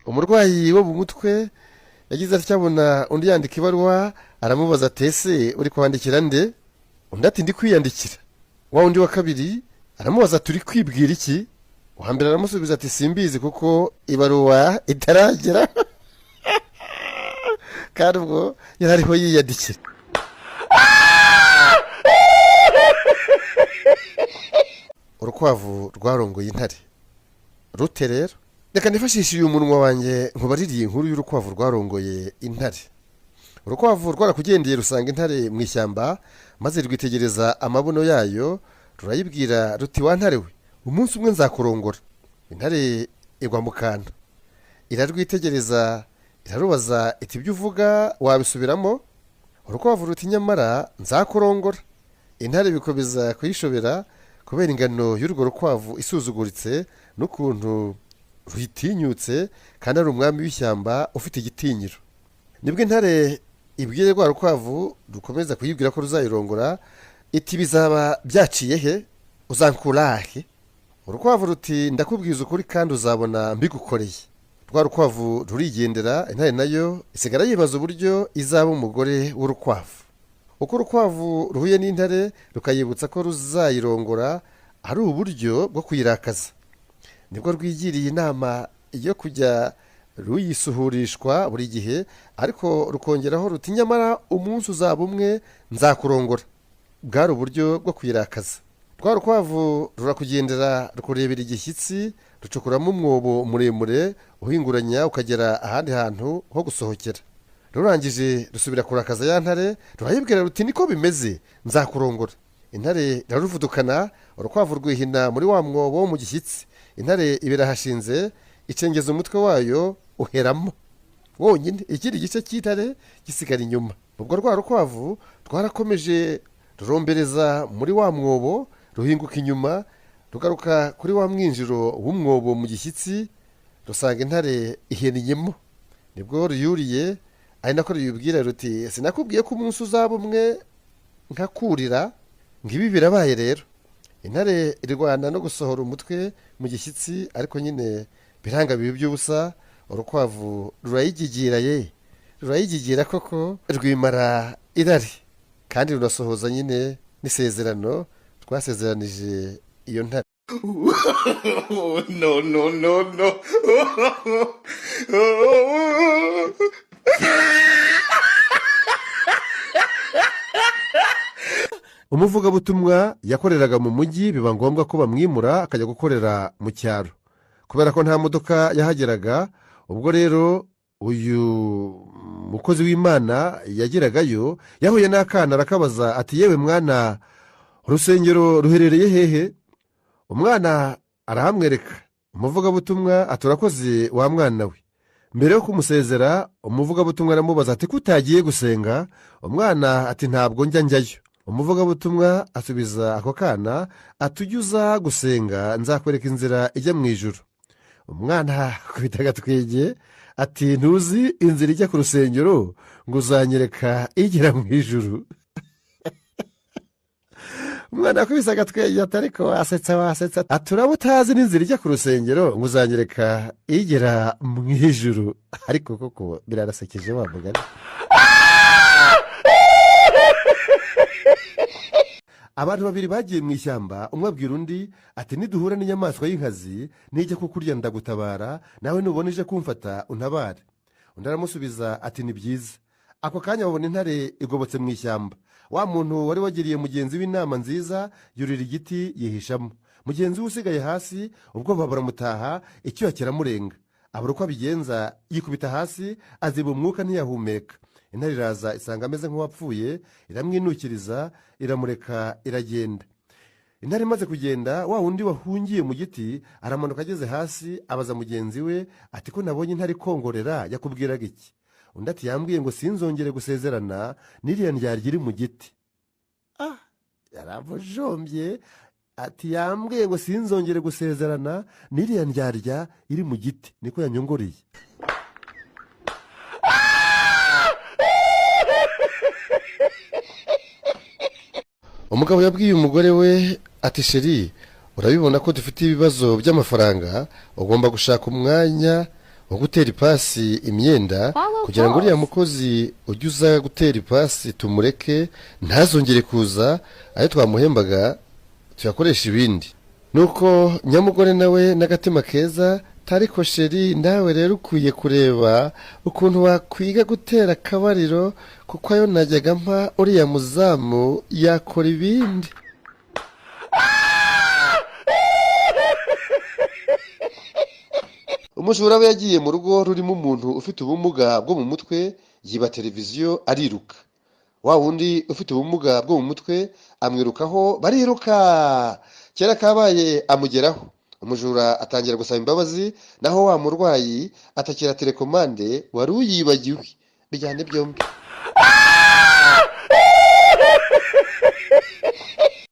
Umurwayi wo mu mutwe yagize atya abona undi yandika ibaruwa, aramubaza ati: "Ese uri kwandikira nde?" Undi ati: "Ndi kwiyandikira." Wa wundi wa kabiri aramubaza ati: "Uri kwibwira iki?" Uwa mbere aramusubiza ati: "Simbizi kuko ibaruwa itaragera." Kandi ubwo yari ariho yiyandikira. Urukwavu rwarongoye intare rute? Rero reka nifashishe uyu munwa wanjye nkubaririye inkuru y'urukwavu rwarongoye intare. Urukwavu rwarakugendeye, rusanga intare mu ishyamba, maze rwitegereza amabuno yayo, rurayibwira ruti: "Wa ntare we, umunsi umwe nzakurongora." Intare igwa mu kantu, irarwitegereza, irarubaza iti: "Ibyo uvuga wabisubiramo?" Urukwavu ruti: "Nyamara nzakurongora." Intare bikomeza kuyishobera kubera ingano y'urwo rukwavu isuzuguritse n'ukuntu ruyitinyutse kandi ari umwami w'ishyamba ufite igitinyiro. Nibwo intare ibwiye rwa rukwavu rukomeza kuyibwira ko ruzayirongora iti: "Bizaba byaciye he? Uzankura he?" Urukwavu ruti: "Ndakubwiza ukuri kandi uzabona mbigukoreye." Rwa rukwavu rurigendera, intare nayo isigara yibaza uburyo izaba umugore w'urukwavu. Uko urukwavu ruhuye n'intare rukayibutsa ko ruzayirongora ari uburyo bwo kuyirakaza, nibwo rwigiriye inama yo kujya ruyisuhurishwa buri gihe, ariko rukongeraho ruti: "Nyamara umunsi uzaba umwe nzakurongora." Bwari uburyo bwo kuyirakaza. Rwa rukwavu rurakugendera, rukurebera igishyitsi, rucukuramo umwobo muremure uhinguranya ukagera ahandi hantu ho gusohokera. Rurangije rusubira kurakaza ya ntare, rurayibwira ruti: "Niko bimeze, nzakurongora." Intare iraruvudukana, urukwavu rwihina muri wa mwobo wo mu gishyitsi. Intare ibirahashinze, icengeza umutwe wayo uheramo wonyine, ikindi gice cy'intare gisigara inyuma. Ubwo rwa rukwavu rwarakomeje, rurombereza muri wa mwobo, ruhinguka inyuma, rugaruka kuri wa mwinjiro w'umwobo mu gishyitsi, rusanga intare ihennyemo. Nibwo ruyuriye, ari nako ruyibwira ruti: "Sinakubwiye ko umunsi uzaba umwe nkakurira? Ngo ibi birabaye." Rero intare irwana no gusohora umutwe mu gishyitsi, ariko nyine biranga bibi by'ubusa. Urukwavu rurayigigira ye, rurayigigira koko, rwimara irari kandi runasohoza nyine n'isezerano rwasezeranije iyo ntare. No, no, no, no. Umuvugabutumwa yakoreraga mu mujyi, biba ngombwa ko bamwimura akajya gukorera mu cyaro kubera ko nta modoka yahageraga. Ubwo rero uyu mukozi w'Imana yageragayo, yahuye n'akana, arakabaza ati: "Yewe mwana, urusengero ruherereye hehe?" Umwana arahamwereka. Umuvugabutumwa ati: "Urakoze wa mwana we." Mbere yo kumusezera, umuvugabutumwa aramubaza ati: "Ko utagiye gusenga?" Umwana ati: "Ntabwo njya njyayo." Umuvugabutumwa asubiza ako kana ati: "Ujye uza gusenga, nzakwereka inzira ijya mu ijuru." Umwana akubita agatwenge ati: "Ntuzi inzira ijya ku rusengero ngo uzanyereka igera mu ijuru?" Umwana akubise agatwenge ati: "Ariko wasetsa, wasetsa." Ati: "Uraba utazi n'inzira ijya ku rusengero ngo uzanyereka igera mu ijuru?" Ariko koko birarasekeje wa mugani. Abantu babiri bagiye mu ishyamba, umwe abwira undi ati: "Niduhura n'inyamaswa y'inkazi nijya kukurya ndagutabara, nawe nubona ije kumfata untabare." Undi aramusubiza ati: "Ni byiza." Ako kanya babona intare igobotse mu ishyamba. Wa muntu wari wagiriye mugenzi w'inama nziza yurira igiti yihishamo. Mugenzi we usigaye hasi, ubwoba buramutaha, icyuya kiramurenga, abura uko abigenza, yikubita hasi aziba umwuka ntiyahumeka. Intare iraza isanga ameze nk'uwapfuye, iramwinukiriza, iramureka iragenda. Intare imaze kugenda, wa wundi wahungiye mu giti aramanuka, ageze hasi abaza mugenzi we ati: "Ko nabonye intare ikongorera, yakubwiraga iki?" Undi ati: "Yambwiye ngo sinzongere gusezerana n'iriya ndyarya iri mu giti." Ah, yaramujombye ati: "Yambwiye ngo sinzongere gusezerana n'iriya ndyarya iri mu giti, niko yanyongoreye." Umugabo yabwiye umugore we ati: "Chérie, urabibona ko dufite ibibazo by'amafaranga, ugomba gushaka umwanya Wo gutera ipasi imyenda Follow kugira ngo uriya calls. mukozi ujye uza gutera ipasi tumureke ntazongere kuza, ayo twamuhembaga tuyakoresha ibindi. Nuko nyamugore nawe n'agatima keza, tariko chéri, nawe rero ukwiye kureba ukuntu wakwiga gutera akabariro, kuko ayo najyaga mpa uriya muzamu yakora ibindi. Umujura we yagiye mu rugo rurimo umuntu ufite ubumuga bwo mu mutwe, yiba televiziyo ariruka. Wa wundi ufite ubumuga bwo mu mutwe amwirukaho, bariruka, kera kabaye amugeraho. Umujura atangira gusaba imbabazi, naho wa murwayi atakira telekomande wari uyibagiwe. Bijyane byombi.